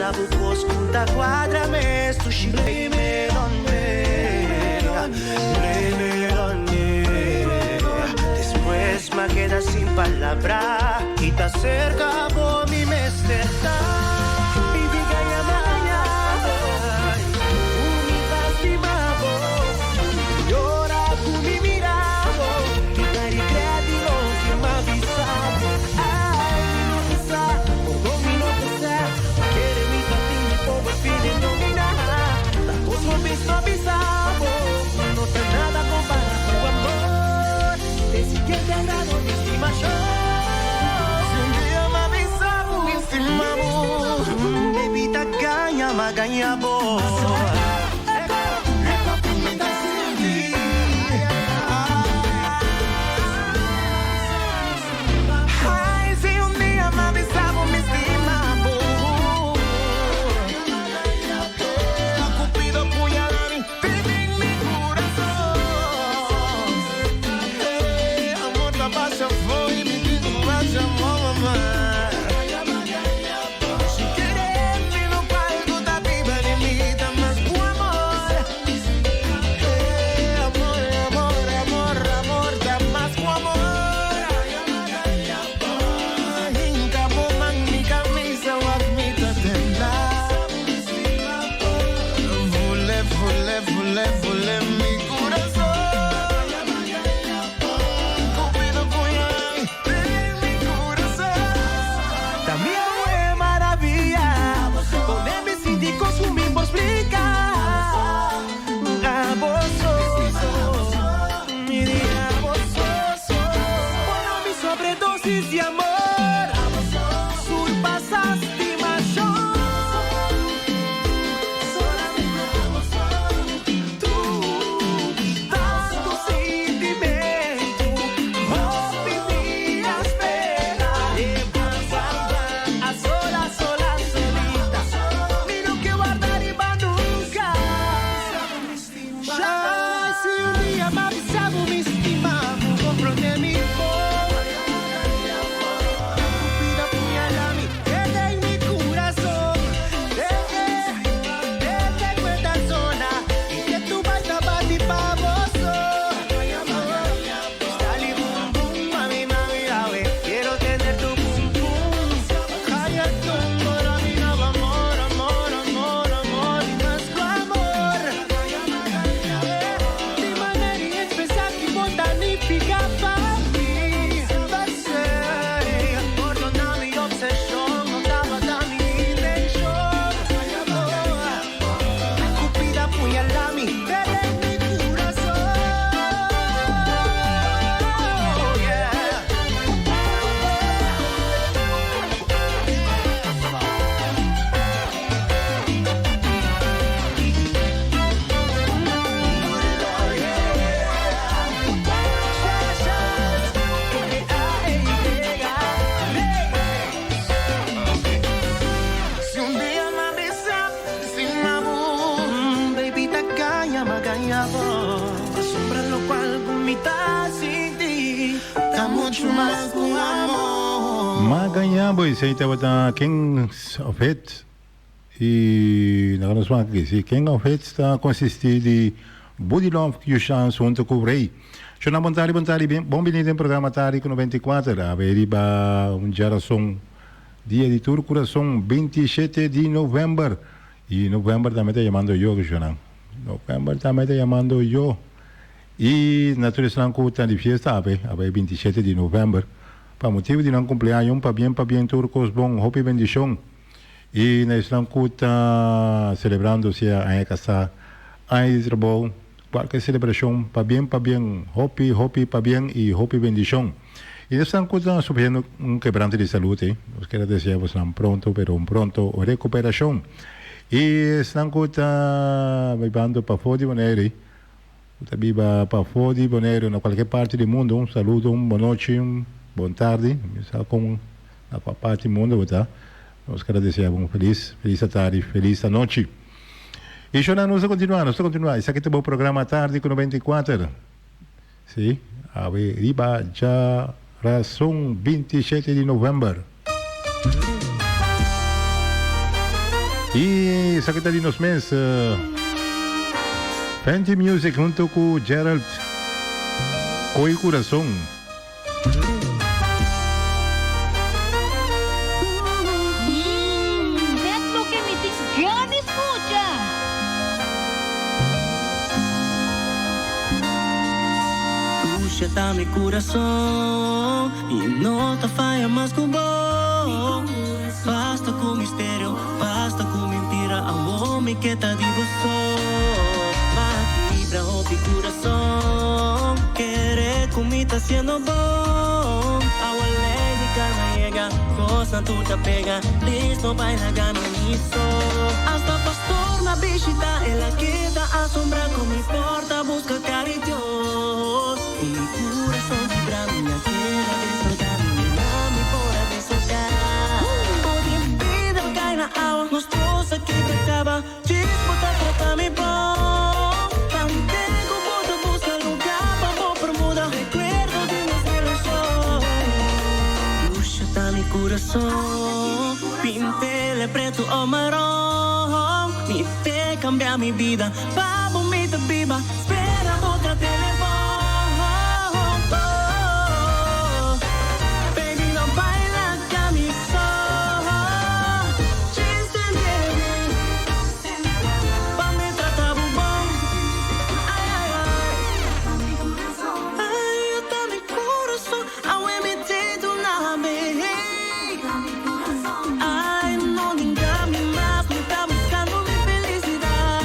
Bisa bo kos ku ta kuadra mes Dushi blame it on me Blame it on me Despues m'a keda sin palabra I ta serka bo mi mester ta Baby gaña magaña bo Ku mi ta stima bo I ora ku mi mira bo Mi ta regret di loke m'a bisa bo Ai mi no ta sa Pordon mi no ta sa Ma kere mi ta tin mi pober feeling domina Ta kos bo mes no bisa bo No ta nada compara ku amor Te siguiente grado di estimacion Si un dia m'a bisa bo mi stima bo Baby ta gaña m'a gaña bo. Magaña bo esei tabata King of Hits y laga nos wak aki si King of Hits ta consisti di Buddy Love Yushan hunto cu Ray. Shona bon tardi bon tardi bon bini den programa Tardi cu 94 awe riba un djarason dia di tur curason 27 di november y november tambe ta yamando yo shona november tambe ta yamando yo. I na tur esnan ku ta di fiesta awe, awe e 27 di novèmber, pa motibu di nan kumpleaño, un pabien pabien tur kos bon, hopi bendishon. I na esnan ku ta selebrando sea aña kasá, aña di trabou, kualke selebrashon, pabien pabien, hopi hopi pabien i hopi bendishon. I na esnan ku ta sufriendo un kebrante di salud, nos kier a desea bosnan pronto pero un pronto rekuperashon. I esnan ku ta bibando pafó di Bonaire, Ku ta biba pafó di Boneiru na kualke parti di mundu, un saludo, un bonochi, un bon tardi, mi sa kon na kua parti di mundu bo ta. Nos kere desea bo un felis, felis atardi, felis anochi. I shona nos ta kontinuá, nos ta kontinuá. Esaki ta bo programa Atardi ku 94. Sí, awe riba djarason 27 di novèmber. I esaki ta di nos mes Fenty Music hunto ku Gerald Koi Kurason. Mmm, net loke mi tin gana di scucha! Tusha ta mi curason y no ta faya mas cu bo. Basta cu misterio, basta cu mentira, awo mi ke ta di bo so. M'a kibra hopi curason, kere cu mi ta haciendo bon. Awo ley di karma yega, cosnan tur ta pega, please no bay laga mi mi so. Hasta pastor m'a bishita, el a keda asombra cu mi por ta busca cari Dios. Cu mi curason kibra, mi a keda destroza, mi na mi por a desoca. Por di bida cai na awa, nos dos a kibra caba. Djis bo ta trata mi bon. Tanten cu bo ta busca lugar pa bo por muda recuerdo di nos relacion. Lucia ta mi curason, pintele preto o maron. Mi te cambia mi bida, pa bo mi ta biba. Spera bo ta telefon. Baby no baila camiso. Djis tende mi pa mi trata bo bon. Ay ay ay. Ay ta mi curason awe mi te duna mi. Ay no ninga mi mas mi ta buscando mi felicidad.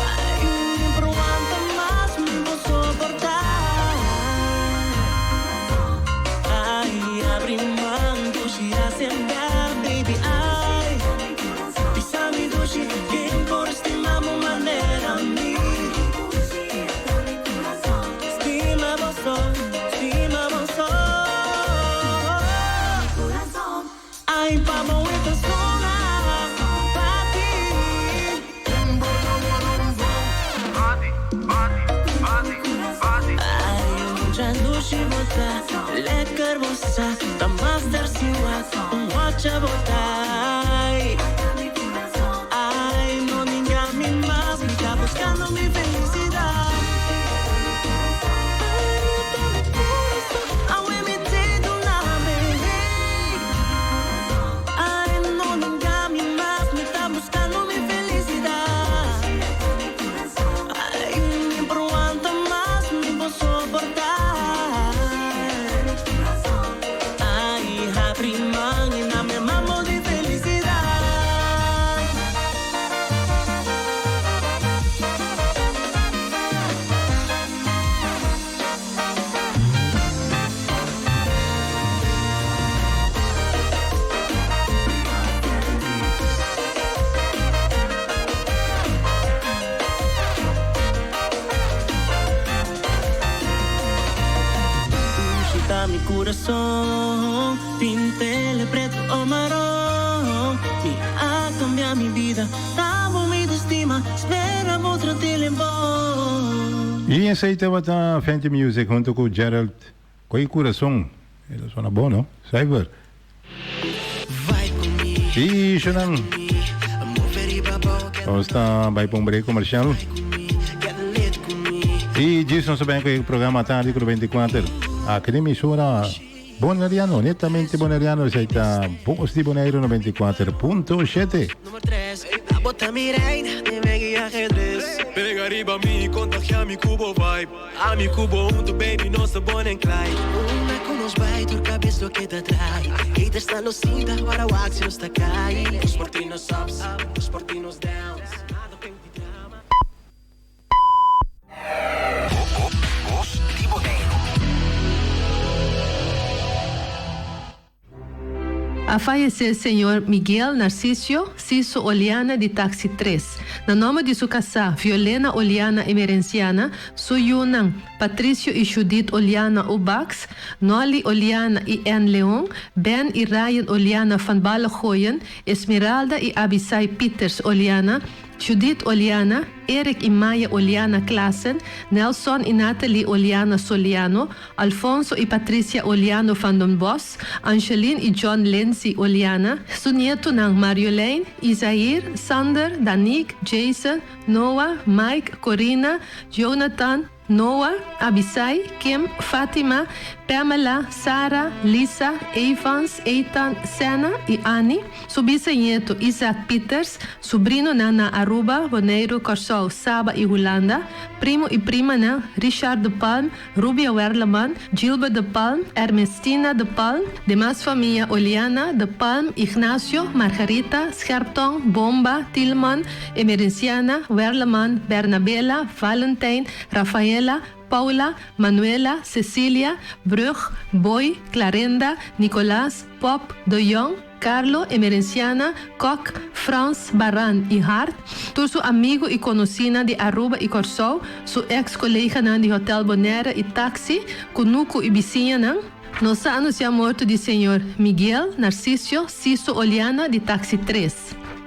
Ay mi por wanta mas mi por soporta. Ay abri man dushi asembra baby ay. Bisa mi dushi ken por stima bo manera mi. Stima bo so, stima bo so. Ay pa bo e persona pa ti. Ay mucha dushi bo ta, lekker bo sa, ta master si wak, un wacha bo ta. Ay, ay no ninga mi mas, mi ta buscando mi felicidad. Ay, ta mi corazón, awe mi te duna mi. Ay, no ninga mi mas, mi ta buscando mi felicidad. Ay, mi por wanta mas, mi por soporta. Ay, habri man y na mi mamo di felicidad. Dushi ta mi curason, pintele preto o maron. Mi a cambia mi bida, ta bo mi estima, spera bo tratele bon. I esei tabata Fenty Music hunto ku Gerald Koi Kurason. E ta sona bon no? Cyber. I shonan. Nos ta bai pa un break comercial. I djis nos ta ben ku e programa Tardi ku 24. Aki den emisora Boneriano, netamente Boneriano, esei ta Voz di Boneiru 94.7. Nummer tres, abo ta mi reina, den wega i ajedres. Pega riba mi, contagia mi cu bo vibe. Ami cu bo hunto, baby, nos ta Bonnie and Clyde. Unda cu nos bai, tur cabes lo keda draai. Haters ta lo sinta, wara wak si nos ta cai. Nos por tin nos ups, nos por tin nos downs. Nada pen di drama. Bos di Boneiru. A fayesé señor Miguel Narcicio Siso Oliana di Taxi tres. Na nòmber di su kasá Violena Oliana Emerenciana, su yunan Patricio i Judith Oliana Ubachs, Nolly Oliana i Ann Leon, Ben i Ryan Oliana van Ballegooyen, Esmeralda i Abisai Pieters Oliana, Judith Oliana, Eric i Maya Oliana Klaassen, Nelson i Nathalie Oliana Soliano, Alfonso i Patricia Oliano van den Bos, Angeline i John Lindsay Oliana, su nietonan Marjolein, Isair, Sander, Danique, Jason, Noah, Mike, Corina, Jonathan, Noah, Abisai, Kim, Fatima, Pamela, Sara, Lisa, Evans, Ethan, Senna i Annie, su bisañeto Isaac Pieters, subrinonan na Aruba, Boneiru, Kòrsou, Saba i Hulanda, primo i primanan Richard de Palm, Rubia Werleman, Gilbert de Palm, Ernestina de Palm, demas famia Oliana, de Palm, Ignacio, Margarita, Scherptong, Bomba, Tilman, Emerenciana, Werleman, Bernabela, Valentijn, Rafaela, Paula, Manuela, Cecilia, Brug, Boy, Clarenda, Nicolas, Pop, De Jong, Carlo, Emerenciana, Kok, Frans, Baran i Hart, tur su amigu i konosínan di Aruba i Kòrsou, su eks koleganan di Hotel Bonaire i Taxi, kunuku i bisiñanan. Nos ta anunsiá morto di señor Miguel Narcisio Siso Oliana di Taxi tres.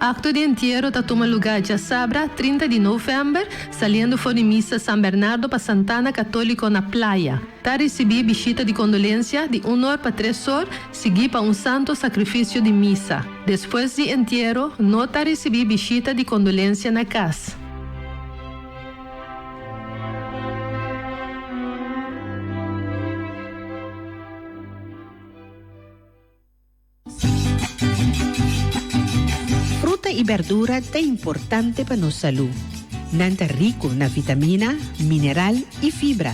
Akto di entiero ta tuma lugá djasabra 30 di novèmber, saliendo for di misa San Bernardo pa Santana Katóliko na Playa. Ta risibí bishita di kondolensia di un or pa tres or, siguí pa un santo sakrifisio di misa. Despues di entiero no ta risibí bishita di kondolensia na kas. Fruta i berdura ta importante pa nos salú. Nan ta riku na vitamina, mineral i fibra.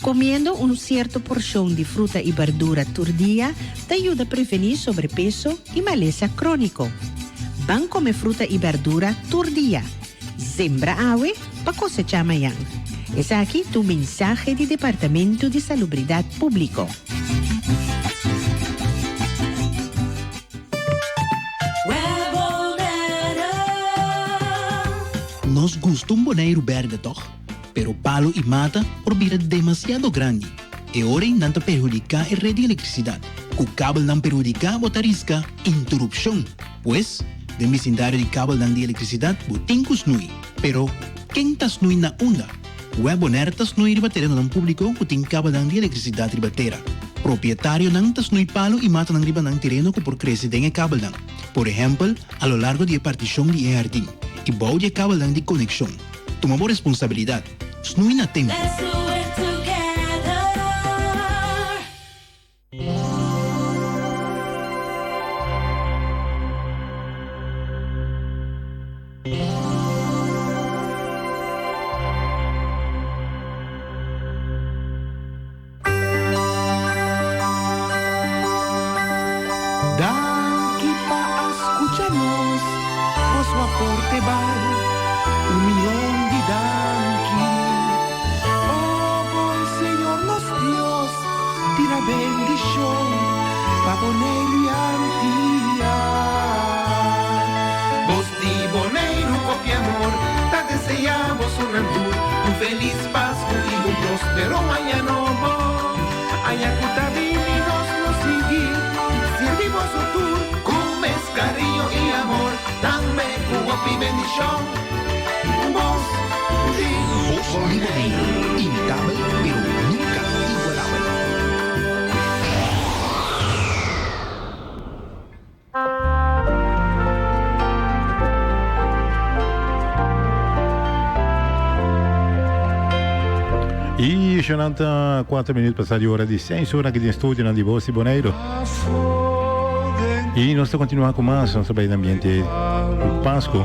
Komiendo un sierto porshon di fruta i berdura tur dia ta yuda prevení sobrepeso i malesa króniko. Ban kome fruta i berdura tur dia. Sembra awe pa kosechá mañan. Esaki ta un mensahe di Departamento di Salubridat Públiko. Nos gusta un Boneiru berde tòg? Pero palu i mata por bira demasiado grandi. E ora ei nan ta perhudiká e red di elektrisidat. Ku kabelnan perhudiká bo ta riska interupshon. Pues, den bisindario di kabelnan di elektrisidat bo tin ku snui. Pero, ken ta snui na unda? Web Bonaire ta snui riba terenonan públiko ku tin kabelnan di elektrisidat riba tera. Propietarionan ta snui palu i matanan riba nan tereno ku por krese den e kabelnan, por ehèmpel a lo largo di e partishon di e hardin i bou di e kabelnan di konekshon. Tuma bo responsabilidat. Snui na tempu. Danki pa a skucha nos, boso aporte bal un mion di danki. O bon Señor nos Dios, tira bendishon pa Boneiru i Antia. Bos di Boneiru kopi amor ta deseá boso nan tur un felis Pasku i un prospero aña nobo. Aña ku ta bini nos lo sigui sirbi boso tur ku mes kariño i amor, tambe ku hopi bendishon. Bos di Bos di Boneiru, imitabel pero nunka igualabel. Y shonan ta 4 minuut pasá di ora di 6 ora aki den studionan di Voz di Boneiru. Y nos ta continua cu mas, nos ta bay den ambiente di Pascu.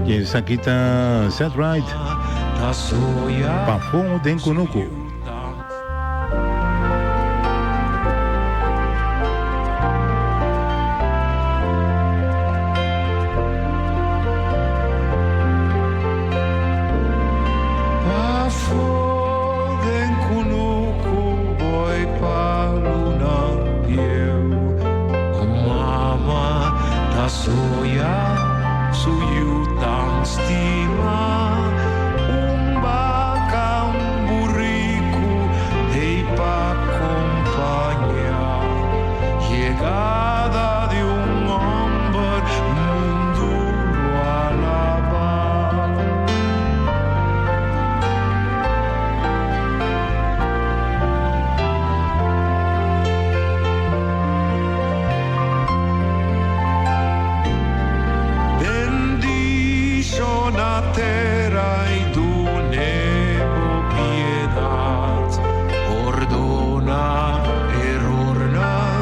Y esaki ta Set Right Pafó den Cunucu. tera i dun'é bo piedat. Pordoná erornan,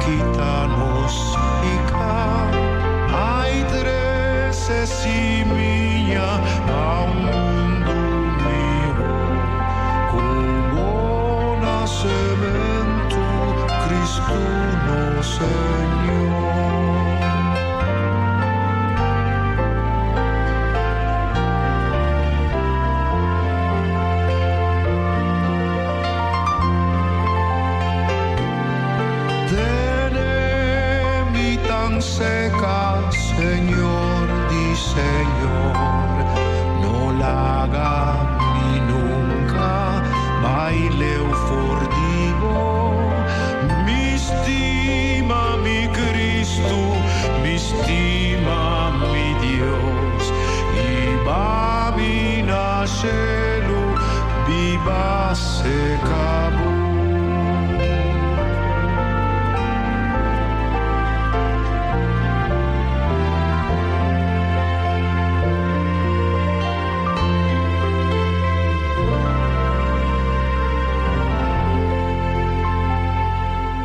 kita nos piká. Ai trese simia pa un mundu mihó. Ku bo nasementu, Kristu nos Señor. Tene mi tan serka, Señor di Señor, no laga mi nunka bai leu for di bo. Mi stima mi Kristu, mi stima mi Dios, hiba mi na shelu, biba serka bo.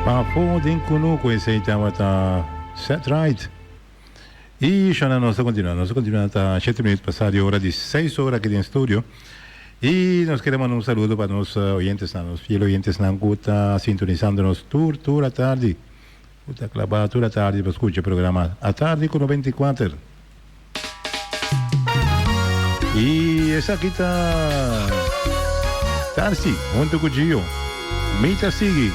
Pafó den kunuku esei tabata Set Right. I shona nos ta kontinuá. Nos ta kontinuá ta shete minuut pasá di ora di seis ora aki den studio. I nos kere manda un saludo pa nos oyentesnan, nos fiel oyentesnan ku ta sintonisando nos tur tur atardi, ku ta klabá tur atardi pa skucha e programa Atardi ku 94. I esaki ta Tarsi hunto ku Gio. Mi ta sigui.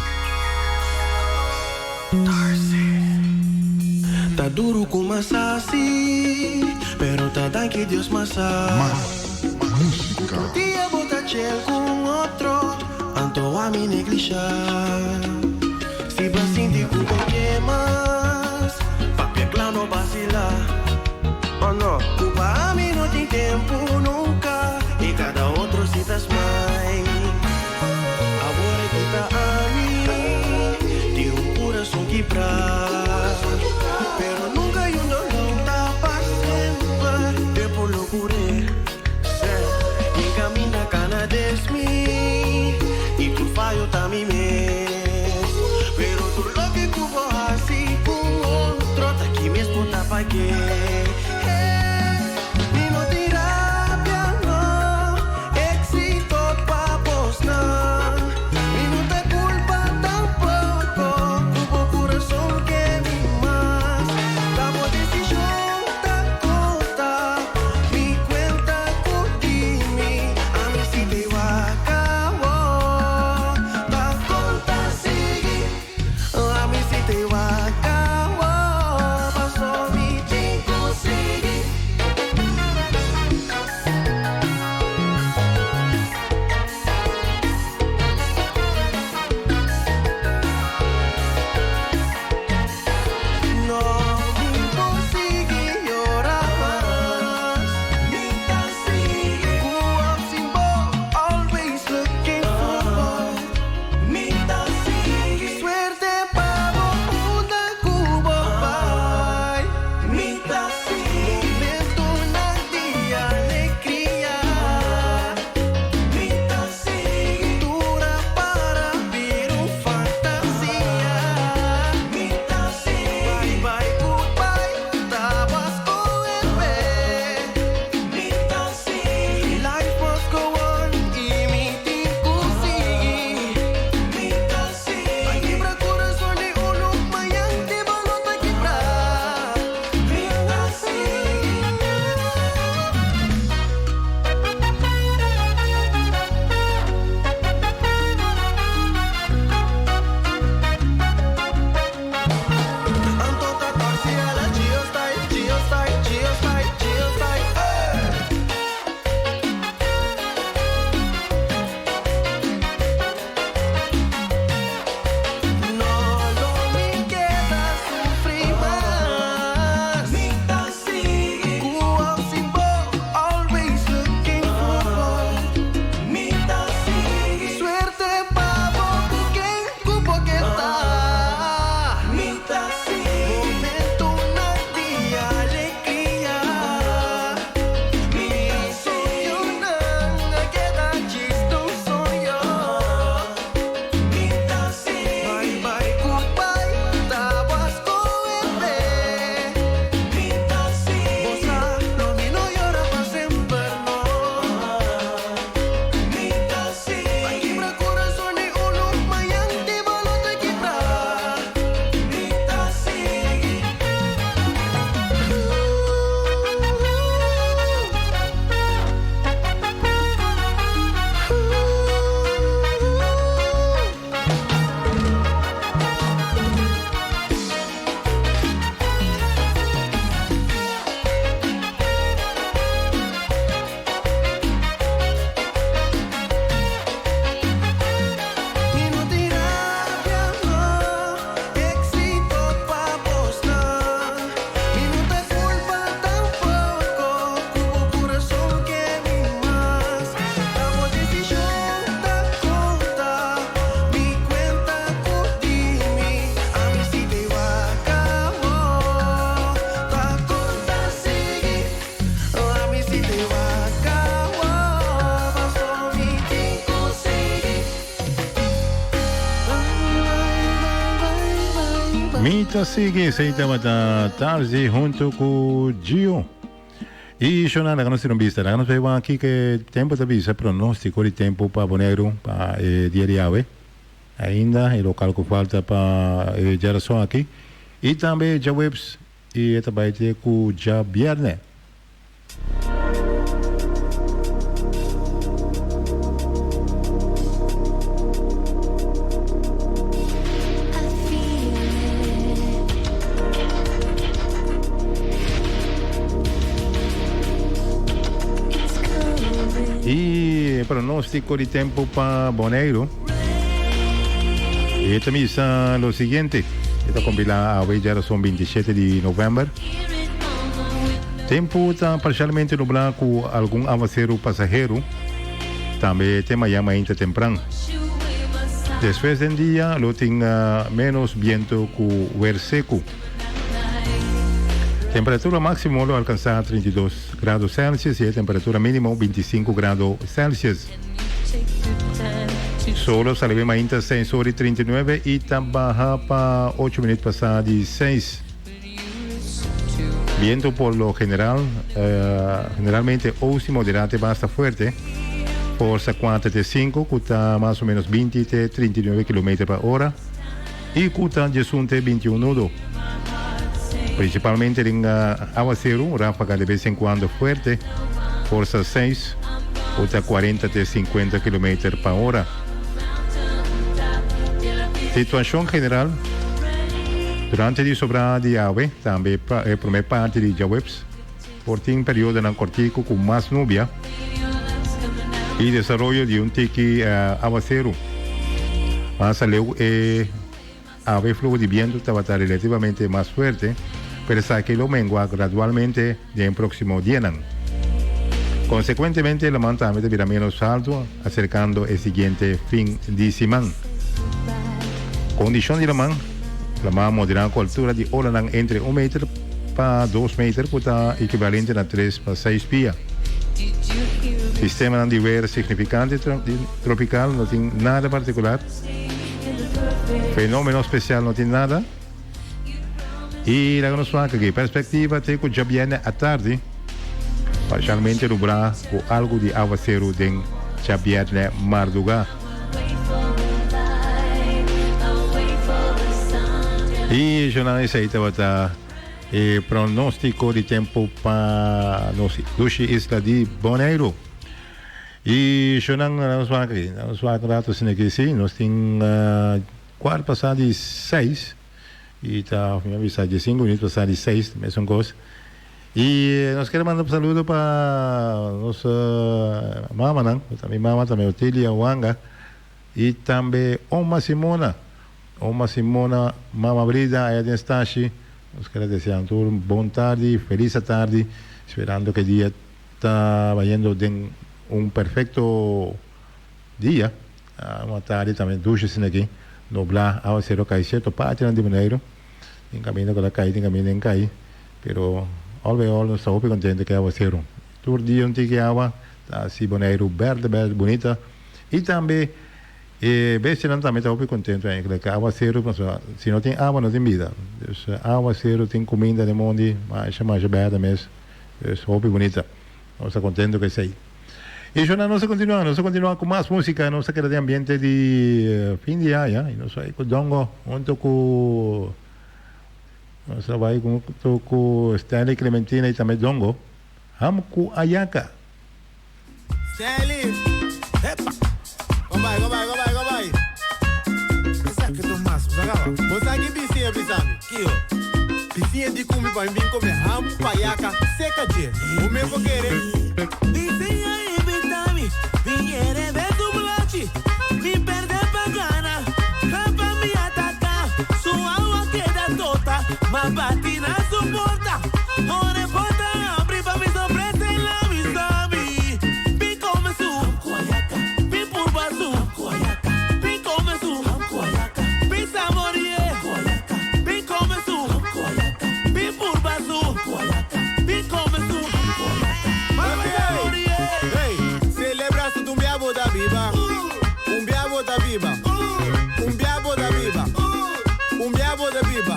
Ta duru ku mas hasi, pero ta danki Dios mas a. Mas música. Otro dia bo ta chel ku un otro, anto ami neglisha. Si bo sinti ku bo ke mas, papia kla no basila. Oh no, ku pa ami no tin tempu nunka, i kada otro si ta smile. Awor e ku ta ami, tin un kurason kibrá. Pero nunka yu no lo ta pa semper, tempu lo kur'é. Sè, mi kaminda kana des mi, i tur fayo ta mi mes. Pero tur loke ku bo hasi ku otro, ta ki mes bo ta pag'é. Mi no tin rabia, no, éxito pa bosnan. Mi no ta culpa tampoco, cu bo curason ke mi mas. Ta bo decision ta conta, mi cuenta cu di mi. Ami si te wak awor, ta conta sigui. Ami si te wak awor, paso mi tin cu. I ta sigui esei tabata Tarzi hunto ku Gio. I shona laga nos tira un bista. Laga nos bai wak kiko tempu ta bisa pronóstiko di tempu pa Boneiru pa e dia di awe. Ainda e lokal ku falta pa e djarason aki. I tambe djaweps i e ta bai te ku djabièrnè. E pronóstiko di tempu pa Boneiru e ta misa lo siguiente. E ta kompilá awe djarason 27 di novèmber. Tempu ta parsialmente nublá ku algun awaseru pasaheru, tambe te mañan mainta tempran. Despues den dia lo tin ménos bientu ku wer seku. Temperatura máksimo lo alkansá 32 grado Celsius i e temperatura mínimo 25 grado Celsius. Sol lo sali be mainta 6 ora i 39 i ta baha pa 8 minüt pasá di 6. Biento por lo general, generalmente oost y moderá te basta fuerte, forsa 4 te 5 cu ta mas o menos 20 te 39 kilometer pa ora y cu ta 11 te 21 nudo. Principalmente den awaceru, ráfaga de bes en cuando fuerte, forsa 6 cu ta 40 te 50 kilometer pa ora. Situacion general, Durante di sobrá di awe, tambe e promé parti di djaweps, por tin periodonan kortiku ku mas nubia i desaroyo di un tiki awaseru. Mas aleu e awe fluho di bientu tabata relativamente mas fuerte, pero esaki lo mengua gradualmente den próksimo dianan. Konsekuentemente, laman tambe ta bira ménos haltu aserkando e siguiente fin di siman. Kondishon di laman, Laman moderá ku altura di olanan entre un meter pa dos meter ku ta ekivalente na tres pa seis pia. Sistemanan di wer signifikante tropikal no tin nada partikular. Fenómeno spesial no tin nada. I laga nos wak aki. Perspektiva te ku djabièrnè atardi parshalmente nublá ku algu di awaseru den djabièrnè mardugá. I shonnan esei tabata e pronóstiko di tempu pa nos dushi isla di Boneiru. I shonnan laga nos wak aki. Laga nos wak un ratu asina aki si nos tin. Kuart pasá di seis i ta mi a bisa diesinku minüt pasá di seis mesun kos i nos kere manda un saludo pa nos mamanan ku ta mi mama tambe Otilia Wanga i tambe Oma Simona Oma Simona mama Brida aya den Stashi nos kere desea nan tur un bon tardi felis atardi sperando ku e dia ta bayendo den un perfekto dia. Un atardi tambe dushi asina aki, nubla, awasero kai sierto partinan di Boneiru. Tin kaminda ku ta kai, tin kaminda den kai, pero all by all nos ta hopi kontento ku e awasero. Tur dia un tiki awa ta hasi Boneiru berde berde bunita i tambe e bestianan tambe ta hopi kontento eigenlijk. Awasero pasobra si no tin awa no tin bida. Dus awasero tin kuminda den mondi masha masha berde mes, dus hopi bunita. Nos ta kontento ku esei. I shona nos ta kontinuá, nos ta kontinuá ku mas músika, nos ta keda den ambiente di fin di aña i nos bai ku Dongo hunto ku nos ta bai hunto ku Stanley Clementina i tambe Dongo Ham ku Ayaka. Stanley, epa! Kon bai, kon bai, kon bai, kon bai. Esaki ta un mas, bo sa kaba? Bo sa ki bisiña bisa mi? Kio? Bisiña di ku mi pa mi bin kome ham ku ayaka seka dje. Bo mes por kere? Bisiña invita mi, bin yere den su blochi. Mi perde pa gana, pa mi ataka. Su awa keda tota, ma bati na su porta. Ora e porta abri pa mi sorpresa el a bisa mi, Bin kome su ham ku ayaka, bin purba su ham ku ayaka, bin kome su ham ku ayaka, bin saborie. Bin come su Bin purba su Bin come su Hey, hey, celebra si un bia bo ta biba. Un bia bo ta biba. Un bia bo ta biba. Un bia bo ta biba.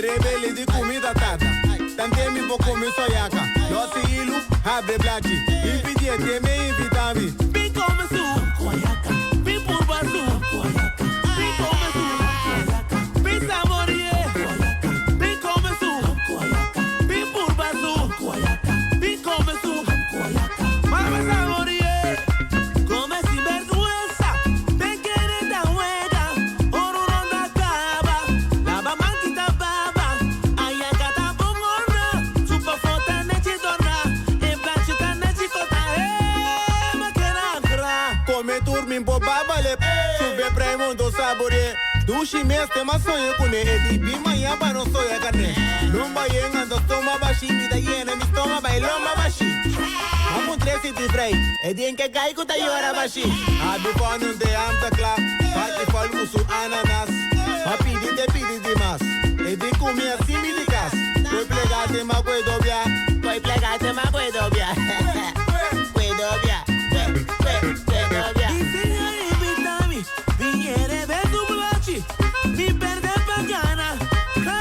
Rebele di kumida tata. Tante mi po come soyaka. Losi ilu, abre blachi. Impidie te me invitami. Bi come su, bi purba su, bi come su, bi saborie, bi come su, bi purba su, bi come su, mama saborie, come sin vergüenza, ven que juega, oro ronda acaba, lava manquita baba, ayakata bongona, super fota nechidona, en planchita nechicota, eh, Come turmin po babale Sube premundo sabore Dushi meste ma sonho kune Edi bi manhã pa no soya carne Lumba yenga ando toma bashi Vida llena mi stoma bailoma bashi Vamos tres e di frei Edi en que caigo ta llora bashi Abi fone de amta kla Bati fal usu ananas Ma pidi te pidi dimas Edi kumi assim mi di cas Koi plegate ma koi dobia Koi plegate ma koi dobia Koi dobia Mi perde pa gana,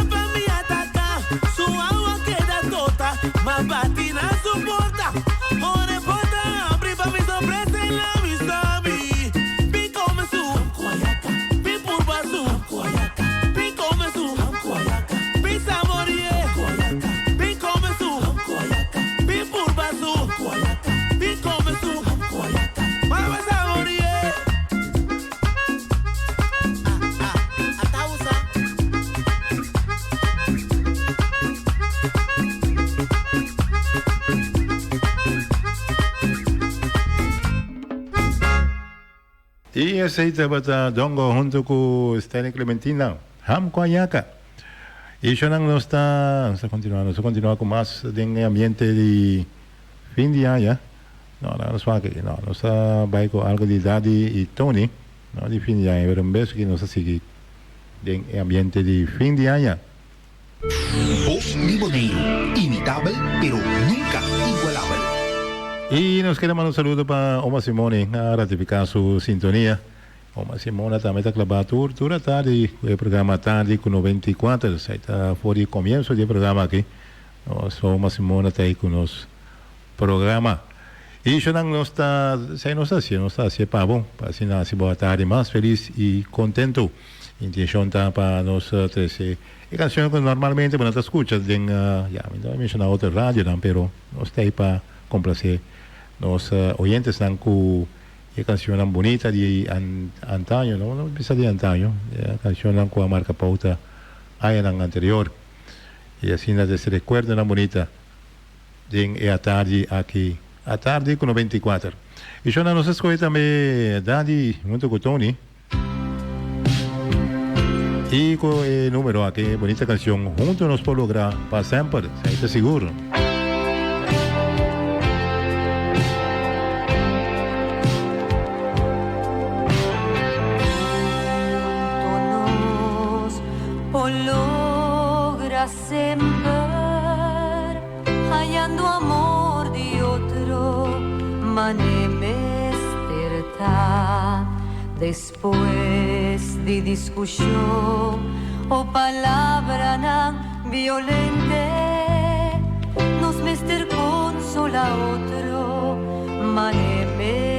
pa mi ataca, su agua queda tota, ma batina soporta, ore porta abri pa mi sorpresa en la misabi. Bi come su, bi purba su, bi come su, bi saborie, bi come su, bi purba su, bi come su, mama saborie. Y esey tabata Dongo hunto cu Stanley Clementina, Ham cu Ayaka. Y shonan nos ta, nos ta continua, nos ta continua cu mas den e ambiente di fin di aña. No, no, nos wak aki, no, nos ta bay cu algo di Daddy y Tony, no di fin di aña, pero un bes aki nos ta sigui den e ambiente di fin di aña. Bos di Boneiru, imitabel pero nunca igualabel. Y nos kere manda un saludo pa Oma Simone a ratifica su sintonia. Oma Simona tambe ta claba tur tur atardi cu e programa Atardi cu 94. Esai ta for di comienzo di e programa aki. Nos Oma Simona ta ahi cu nos programa. Y shonan nos ta esai nos ta haci, nos ta haci pa bo, pa asina haci bo atardi mas feliz y contento. Intencion ta pa nos trece e cancion cu normalmente bo no ta scucha den, ya, mi no a menciona otro radionan, pero nos ta ahí pa complace nos oyentesnan cu e cancionnan bunita di antaño, no, no bisa di antaño, e cancionnan cu a marca pauta añanan anterior. Y asina ta ese recuerdonan bunita den e atardi aki, atardi cu 94. Y shona nos a scoge tambe Daddy hunto cu Tony. Y cu e numero aki, e bonita cancion, Hunto nos por logra pa semper, esai ta sigur. Hunto nos por logra semper, hayando amor di otro mane mester ta. Despues di discusion o palabranan violente, nos mester consola otro mane mester.